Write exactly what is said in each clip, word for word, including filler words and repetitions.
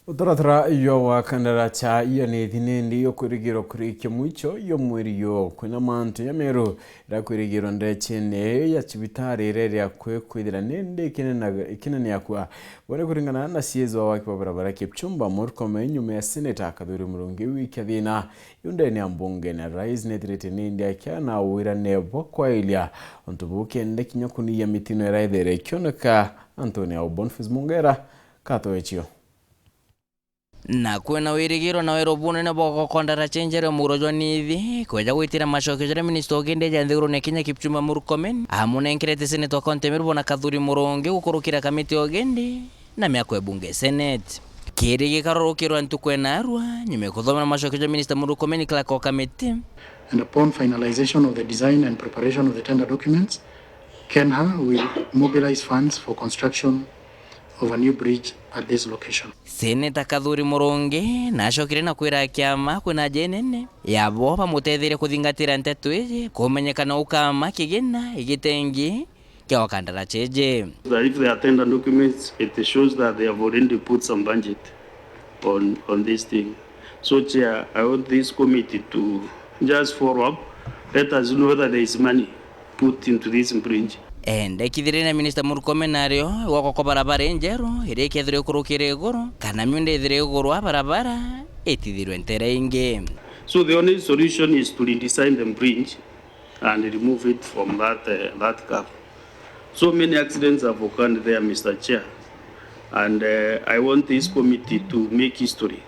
Mutaratara jwa gwaka ndaraca ya nithi nindi jukwirigirwa kurikia mwicho jwa mweri juu. Kwina mantu jameru jakwirigirwa ndaracene ya cibitari iria iri akui kwithira nindi ikinena-, ikineneakua. Bone kuringana na C S wa waki wa barabara Kipchumba Murkomen, nyuma ya Seneta Kathuri Murungi gwikia thina yundene ya mbunge na rais nethirite nindi akiana wirane bwa kwailia untu buu kenda kinya kuniia mitino iraithere ikioneka antuni au. Boniface Mungera, Katwechio. Na kwina wirigiro na weru bunene bwa gukonda ndaraca injeru ya muguro jwa nithi, kweja gwitira macokio jaria minista wa ugendi ja nthigurune Kenya Kipchumba Murkomen amunenkerete seneta wa kaunti ya Meru bwana Kathuri Murungi gukurukira kamiti ya ugendi na miako ya bunge ya Senate. Kiri gikaro rukirwa ntuku ya narua, nyuma ya kuthomera macokio ja minista Murkomen, clerk wa kamiti. And upon finalization of the design and preparation of the tender documents, KeNHA will mobilize funds for construction of a new bridge at this location. Seneta Kathuri Murungi nacokire na kwira kiama kwina nja inene yabo bamutetherie kuthingatira nteto iji, kumenyekana ukama kigina igitengi kia gwaka ndaraca iji. That if there are tender documents, it shows that they have already put some budget on, on this thing. So, Chair, I want this committee to just follow up, let us know whether there is money put into this bridge. Endekithirie na Minista Murkomen nario gwakwa kwa barabara injeru iria ikethirwa ikurukire iguru, kana miunda ithirwe iguru a barabara itithirwe ntere ingi. So the only solution is to redesign the bridge and remove it from that, uh, that curve. So many accidents have occurred there, Mister Chair, and, uh, I want this committee to make history,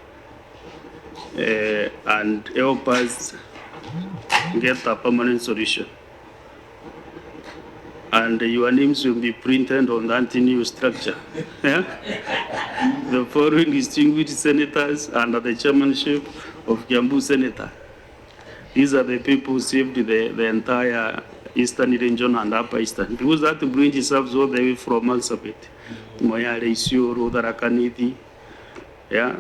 uh, and help us get a permanent solution. And your names will be printed on that new structure. Yeah? The following distinguished senators under the chairmanship of Kiambu Senator. These are the people who saved the, the entire Eastern region and Upper Eastern. Because that bridge serves all the way from Marsabit, Moyale, Isiolo, Tharaka Nithi. Yeah.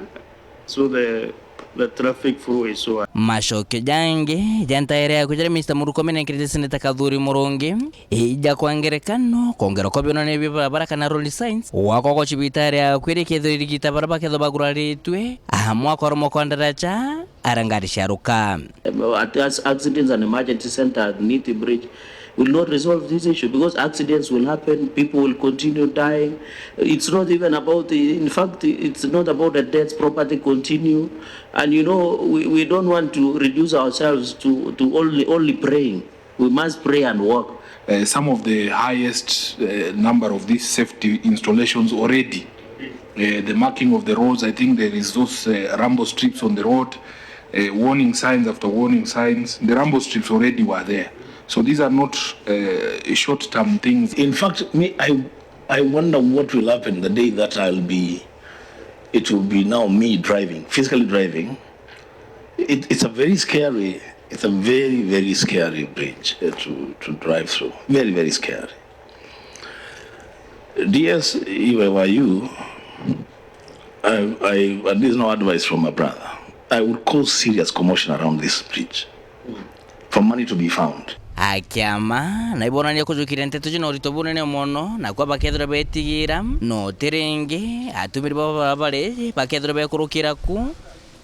So the, the traffic flow is so high. Macokio jangi ja ntaere ya kujira Mister Murkomen enkerete Seneta Kathuri Murungi, ija kwa ngerekano, kwongerwa kwa bionane bia barabara kana road signs, gwakwa gwa cibitari ya kwirikithirwa irigita baria bakethwa baguraritwe, amwe akoromwa kwa ndaraca, ara ngari ciaruka. At as accidents and emergency center at Nithi Bridge will not resolve this issue because accidents will happen, people will continue dying. It's not even about the, in fact, it's not about the deaths, property continue. And you know, we, we don't want to reduce ourselves to, to only, only praying. We must pray and work. Uh, some of the highest, uh, number of these safety installations already. Uh, the marking of the roads, I think there is those, uh, rumble strips on the road, uh, warning signs after warning signs. The rumble strips already were there. So these are not, uh, short-term things. In fact, me, I, I wonder what will happen the day that I'll be, it will be now me driving, physically driving. It, it's a very scary, it's a very, very scary bridge, uh, to, to drive through. Very, very scary. D S, if I were you, I, I, and this is no advice from a brother, I would cause serious commotion around this bridge for money to be found. Akiama, na ibonania kujukire nteto iji na urito bunene mono, nakwa bakethirwa betigira, no ti ringi, atumiri baba barabara iji bakethirwa bekurukira ku,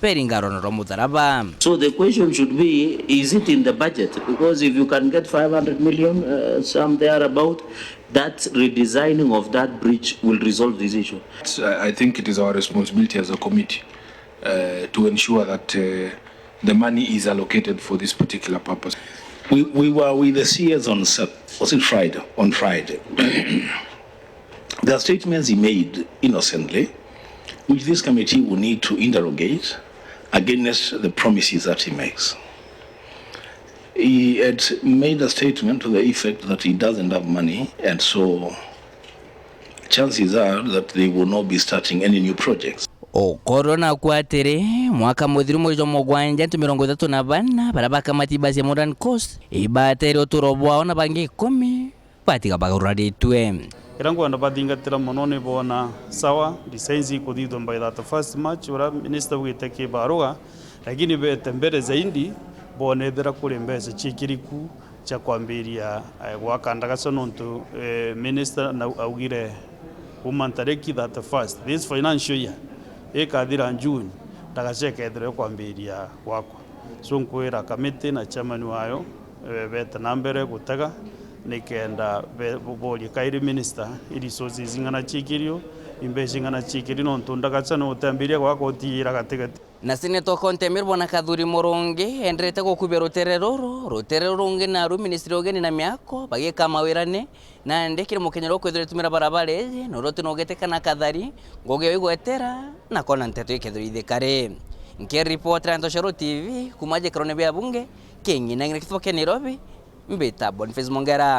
beringa rwano rwa mutharaba. So the question should be, is it in the budget? Because if you can get five hundred million, uh, some there about, that redesigning of that bridge will resolve this issue. I, I think it is our responsibility as a committee, uh, to ensure that, uh, the money is allocated for this particular purpose. We, we were with the C S on Sat-, was it Friday? On Friday. There are statements he made innocently, which this committee will need to interrogate against the promises that he makes. He had made a statement to the effect that he doesn't have money, and so chances are that they will not be starting any new projects. Ukorwo naku atiri, mwaka muthiru mweri jwa mugwanja, antu mirongo ithatu na bana baria bakamati basi ya Modern Coast ibateere uturo bwao na bangi ikumi batiga baguraritwe. Kiria nkwenda bathingatira mono ni boona sawa, designs ikuthithwa by thirty-first March, uria minister augite kibaruga, lakini beete mbere zaidi, boone ethira kuri mbeca ciikiriku cia kwambiria, eh, gwaka ndaraca nontu, eh, minister na augire kuuma ntariki thirty-first, this financial year, Ikathira June, ndagaca ikethirwa ikwambiria gwakwa. So nkwira kamiti na chairman wayo, eh, bete na mbere gutega nikenda be-, borie kairi minister, i resources ing'ana ciikirio, imbeca ing'ana ciikirio, nontu ndagaca no utambiria gwakwa utiira gatigati. Na Seneta o kaunti ya Meru Bwana Kathuri Murungi enderete gukubia rutere ruru, rutere rurungi naru ministry ya ugeni na miako bagika mawirane, nandi kiri mukenyero ukwithirwa itumira barabara iji, na uria uti nugitikana kathari, ngugi yo igwetera, na kona nteto ikethirwa ithikari. Nkiripotera Ntoshoro T V, kuma gikarone bia bunge, king'ina ng'ina kithuba kia Nairobi, mbita Boniface Mongera.